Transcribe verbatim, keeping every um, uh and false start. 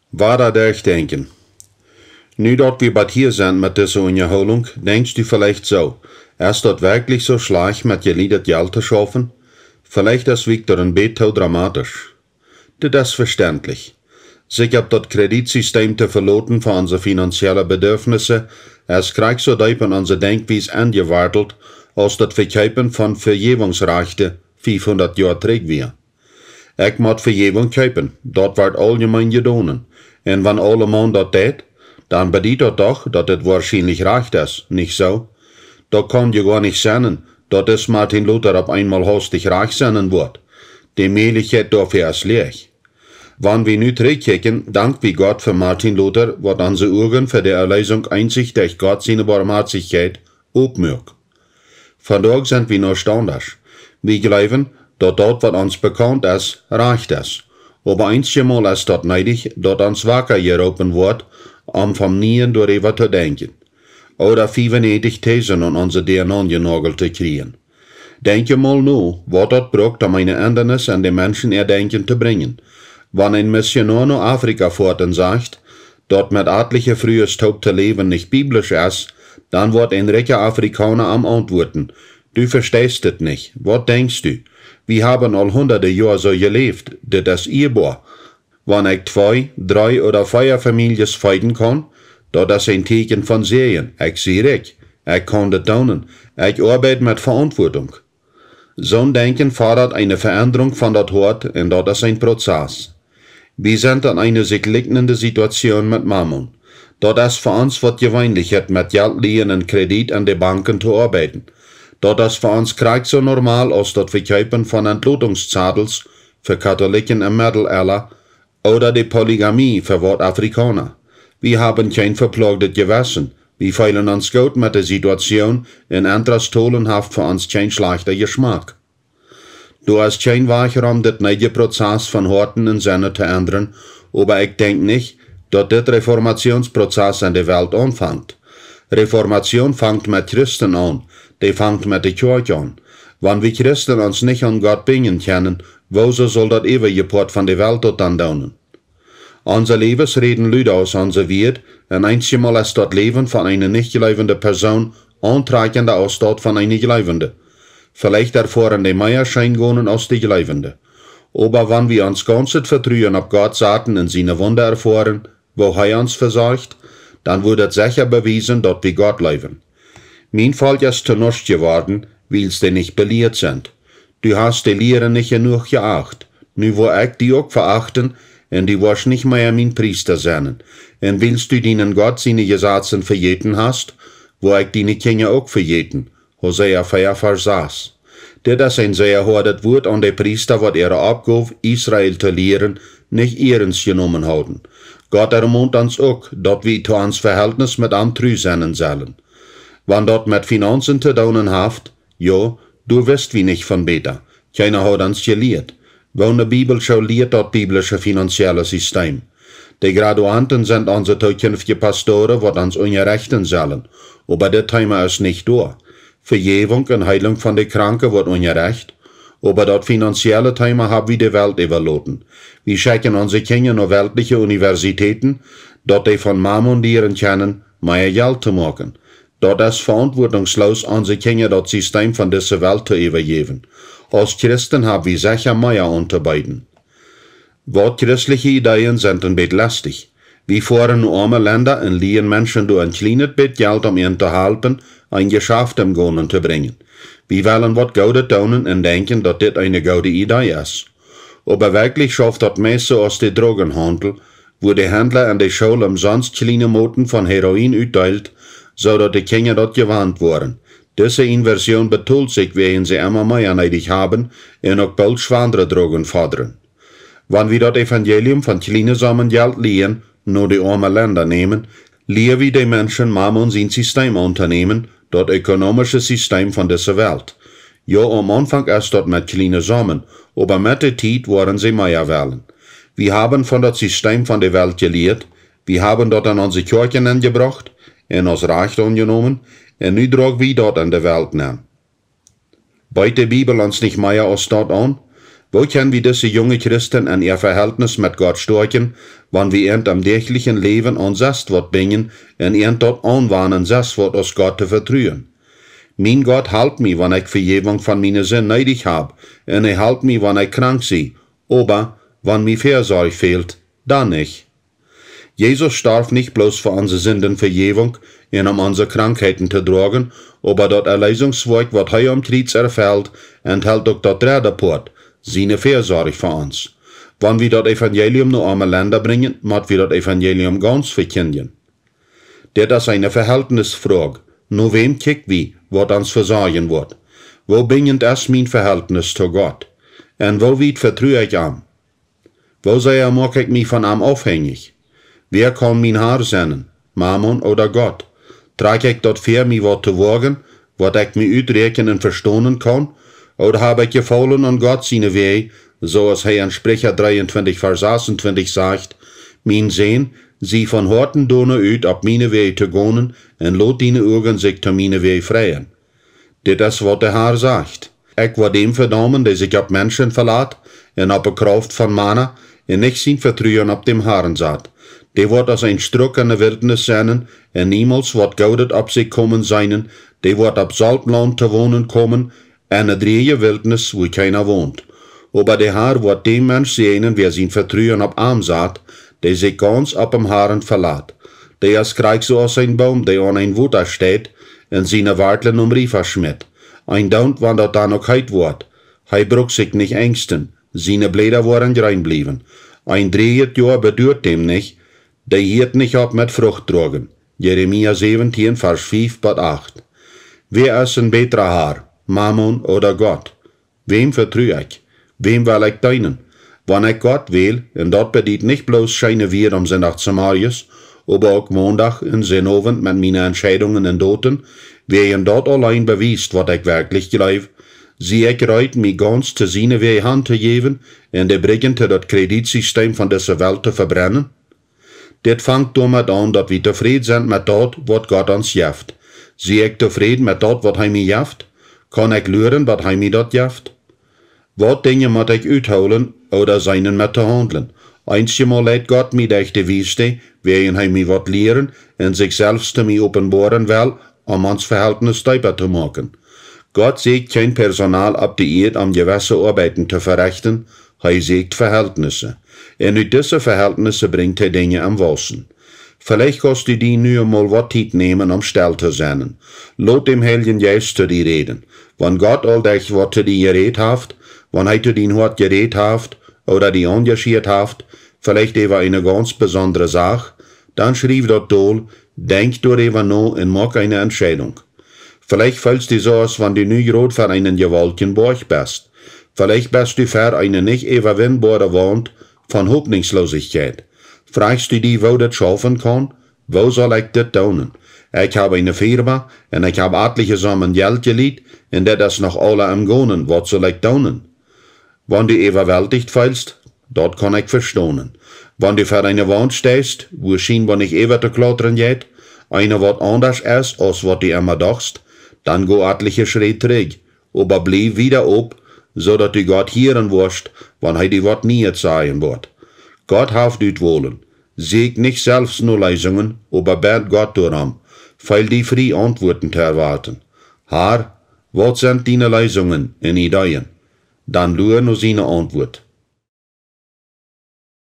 Wada derchdenkjen. Nu daut wie bat hia sent met dise Unjahoolunk, denkjst du veleicht soo: Es daut werkjlich soo schlajcht, met jelieedet Jelt to schaufen? Veleicht es Victor een bät too dramatisch. Dit es vestentlich. Sikj opp daut Kreditsystem to veloten fa onse finanzielle Bedürfnisse es krakjt soo deep en onse Denkjwies enjewartelt aus daut Vekjeepen von Vejäwungsrajchte fiefhundat Joa trigj wia. Ekj mott Vejäwunk kjeepen, daut woat auljemeen jedonen. Un wan aulemaun daut deit, dan bediet daut doch, daut dit woarschienlich rajcht es, nich soo? Daut kaun je goa nich sennen, daut dis Martin Luther opp eenmol haustich rajcht sennen woat. De Mäajlichkjeit doafäa es läach. Wan wie nu trigjkjikjen, dank wie Gott fa Martin Luther, waut onse Uagen fa de Erleesunk eenzich derch Gott siene Boamhoatichkjeit opmuak. Vondoag sent wie noch aundasch. Wie jleewen, daut daut, waut ons bekaunt es, rajcht es. Oba eenjemol es daut needich, daut ons waka jeroopen woat, om vom nieen doaräwa to denkjen, ooda fiewenäajentich Thesen aun onse Däa aunjenagelt to kjrieen. Denkj emol no, waut daut brukt, om eene Endanis en de Menschen äa Denkjen to brinjen. Wan een Missionoa no Afrika foat un sajcht, daut met atliche Frues toop to läwen nich biblisch es, dan woat een rikja Afrikauna am auntwuaden: Du vesteist dit nich. Waut denkjst du? Wie haben aul hundade Joa soo jeläft. Dit es ieeboa. Wan ekj twee, dree ooda vea Famieljes feeden kaun, daut es een Tieekjen von Säajen. Ekj sie rikj. Ekj kaun dit doonen. Ekj oabeid met Veauntwuatunk. Soon Denkjen fodat eene Veendrunk von daut Hoat, un daut es een Prozess. Wie sent en eene sikj likjnende Situatioon met Mammon. Daut es fa ons waut Jeweenlichet, met Jelt lieen un Kredit en de Banken to oabeiden. Daut es fa ons krakjt soo normal aus daut Vekjeepen von Entlotungszadels fa Katholikjen em Meddelella ooda de Polygamie fa waut Afrikauna. Wie haben kjeen veploagdet Jewessen. Wie feelen ons goot met de Situatioon, un Interest tolen haft fa ons kjeen schlajchta Jeschmak. Doa es kjeen Wajch rom, dit needje Prozess von Hoaten un Sennen to endren, oba ekj denkj nich, daut dit Reformatsioonsprozess en de Welt aunfangt. Reformatsioon fangt met Christen aun, dee fangt met de Kjoakj aun. Wan wie Christen ons nich aun Gott binjen kjennen, woosoo saul daut äwaje Poat von de Welt daut dan doonen? Onse Läwes räden luda aus onse Wieed, un eenjemol es daut Läwen von eene nich jleewende Persoon auntrakjenda aus daut von eene jleewende. Veleicht erfoaren dee mea Scheengonen aus de jleewende. Oba wan wie ons gaunzet Vetruen opp Gott saten un siene Wunda erfoaren, woo hee ons vesorcht, dan woat daut secha bewiesen, daut wie Gott leewen. Mien Volkj es to nuscht jeworden, wiels dee nich belieet sent. Du hast de Lieren nich jenuach jeacht. Nu woa ekj die uk veachten, un du woascht nich mea mien Priesta sennen. Un wiels du dienen Gott siene Jesazen vejäten hast, woa ekj diene Kjinja uk vejäten. Hosea vea, Varsch sas. Dit es een sea hoadet Wuat aun de Priesta, waut äare Oppgow, Israel to lieren, nich ernst jenomen hauden. Gott ermont ons uk, daut wie to ons Verhältnis met am tru sennen sellen. Wan daut met Finanzen to doonen haft, jo, doa wist wie nich von bäta. Kjeena haud ons jelieet. Woone Bibelschool lieet daut biblische finanzielle System? De Graduanten sent onse tookjinftje Pastoren, waut ons unjarechten sellen. Oba dit Teema es nich doa. Vejäwunk un Heelunk von de Kranke woat unjarecht, oba daut finanzielle Teema hab wie de Welt äwaloten. Wie schekjen onse Kjinja no weltliche Universitäten, daut dee von Mammon lieren kjennen, mea Jelt to moaken. Daut es veauntwuatunksloos, onse Kjinja daut System von dise Welt to äwajäwen. Aus Christen hab wie secha mea auntobeeden. Waut christliche Ideeen sent een bät lestich. Wie foaren no oame Lenda un lieen Menschen doa een kjlienet bät Jelt, om an to halpen, een Jeschaft em Gonen to brinjen. Wie wellen waut Goodet doonen un denkjen, daut dit eene goode Idee es. Oba werkjlich schauft daut meist soo aus de Drogenhaundel, wua de Handla en de School omsonst kjliene Moten von Heroin utdeelt, soo daut de Kjinja daut jewant woaren. Dise Inversion betolt sikj, wäajen see emma mea needich haben un uk boolt schwoare Drogen fodren. Wan wie daut Evangelium von kjliene Sommen Jelt lieen no de oame Lenda nämen, lia wie de Menschen Mammon sien System auntonämen, daut ökonomische System von dise Welt. Jo, aum Aunfank es daut met kjliene Sommen, oba met de Tiet woaren see mea wellen. Wie haben von daut System von de Welt jelieet, wie haben daut en onse Kjoakjen enjebrocht un aus rajcht aunjenomen, un nu droag wie daut en de Welt nenn. Beet de Bibel ons nich mea aus daut aun? Woo kjenn wie dise junge Christen en äa Vehältnis met Gott stoakjen, wan wie an em däachlichen Läwen aun sest waut binjen un an daut aunwanen sest waut aus Gott to vetruen? Mien Gott halpt mie, wan ekj Vejäwunk von miene Sind needich hab, un hee halpt mie, wan ekj krank sie, oba wan mie Väasorj fält, dan nich. Jesus storf nich bloos fa onse Sinden Vejäwunk un om onse Krankheiten to droagen, oba daut Erleesungswoakj waut hee aum Kjriets erfelt, enthelt uk daut dredde Poat, siene Väasorj fa ons. Wan wie daut Evangelium no oame Lenda brinjen, mott wie daut Evangelium gauns vekjindjen. Dit es eene Vehältnisfroag. No wäm kjikj wie, waut ons vesorjen woat? Woo binjent es mien Vehältnis to Gott? Un woo wiet vetru ekj am? Woo sea moak ekj mie von am aufhenjich? Wäa kaun mien Har sennen? Mammon ooda Gott? Trakj ekj daut väa, mie waut to woagen, waut ekj mie uträakjen un vestonen kaun? Ooda hab ekj Jefaulen aun Gott siene Wäaj, soo aus hee en Spricha dreeuntwintich Varsch sasuntwintich sajcht: Mien Sän, sie von Hoaten doano ut, opp miene Wäaj to gonen, un lot diene Uagen sikj to miene Wäaj freien. Dit es waut de Har sajcht: Ekj woa däm vedaumen, dee sikj opp Menschen velat un opp de Krauft von Mana un nich sien Vetruen opp däm Harn sat. Dee woat aus een Struck en de Wiltnis sennen un niemols woat Goodet opp sikj komen seenen. Dee woat opp Soltlaunt to wonen komen, en de dräje Wiltnis, wua kjeena wont. Oba de Har woat däm Mensch säajnen, wäa sien Vetruen opp am sat, dee sikj gauns opp däm Harn velat. Dee es krakjt soo aus een Boom, dee aun een Wota steit un siene Wartlen em Riefa schmitt. Een Daunt, wan daut dan uk heet woat, hee brukt sikj nich enjsten, siene Bläda woaren jreen bliewen. Een dräjet Joa beduat däm nich, dee hieet nich opp met Frucht droagen. Jeremia säwentieen Varsch fief bat acht. Wäa es een bätra Har, Mammon ooda Gott? Wäm vetru ekj? Wäm well ekj deenen? Wan ekj Gott wäl, un daut bediet nich bloos scheene Wieed aum Sindach zemorjes, oba uk Mondach un Sinowent met miene Entscheidungen un Doten, wäajen daut auleen bewiest, waut ekj werkjlich jleew, sie ekj reed, mie gauns to siene Wäaj han to jäwen un de Brigjen to daut Kreditsistem von dise Welt to vebrennen? Dit fangt doamet aun, daut wie tofräd sent met daut, waut Gott ons jeft. Sie ekj tofräd met daut, waut hee mie jeft? Kaun ekj luaren, waut hee mie daut jeft? Waut Dinja mott ekj uthoolen ooda seenen met to haundlen? Eenjemol leit Gott mie derch de Wiest, wäajen hee mie waut lieren un sikj selfst to mie openboaren well, om ons Vehältnis deepa to moaken. Gott säkjt kjeen Personal opp de Ieed, om jewesse Oabeiten to verechten. Hee säkjt Vehältnisse. Un ut dise Vehältnisse brinjt hee Dinja em Wausen. Veleicht kaust du die nu emol waut Tiet nämen, om stell to sennen. Lot däm Heiljen Jeist to die räden. Wan Gott aul derch waut to die jerät haft, wan hee to dien Hoat jerät haft ooda die aunjeschieet haft, veleicht äwa eene gauns besondre Sach, dan schriew daut dol, denkj doaräwa no un moak eene Entscheidunk. Veleicht feelst du soo, aus wan du nu jrod ver eenen jewaultjen Boajch best. Veleicht best du ver eene nich äwawinboare Waunt von Hopninjsloosichkjeit. Frajchst du die, woo daut schaufen kaun? Woo saul ekj dit doonen? Ekj hab eene Firma un ekj hab atliche Sommen Jelt jelieet un dit es noch aula em Gonen. Waut saul ekj doonen? Wan du äwawelticht feelst, daut kaun ekj vestonen. Wan du ver eene Waunt steist, wua schienboa nich äwa to klautren jeit, eene waut aundasch es aus waut du emma dochst, dan go atliche Schräd trigj, oba bliew wieda op, soo daut du Gott hieren woascht, wan hee die waut Nieet sajen woat. Gott haft Utwolen. Säkj nich selfst no Leesungen, oba bäd Gott doarom. Feel die frie, Auntwuaten to erwoaten. Har, waut sent diene Leesungen un Ideeen? Dan lua no siene Auntwuat.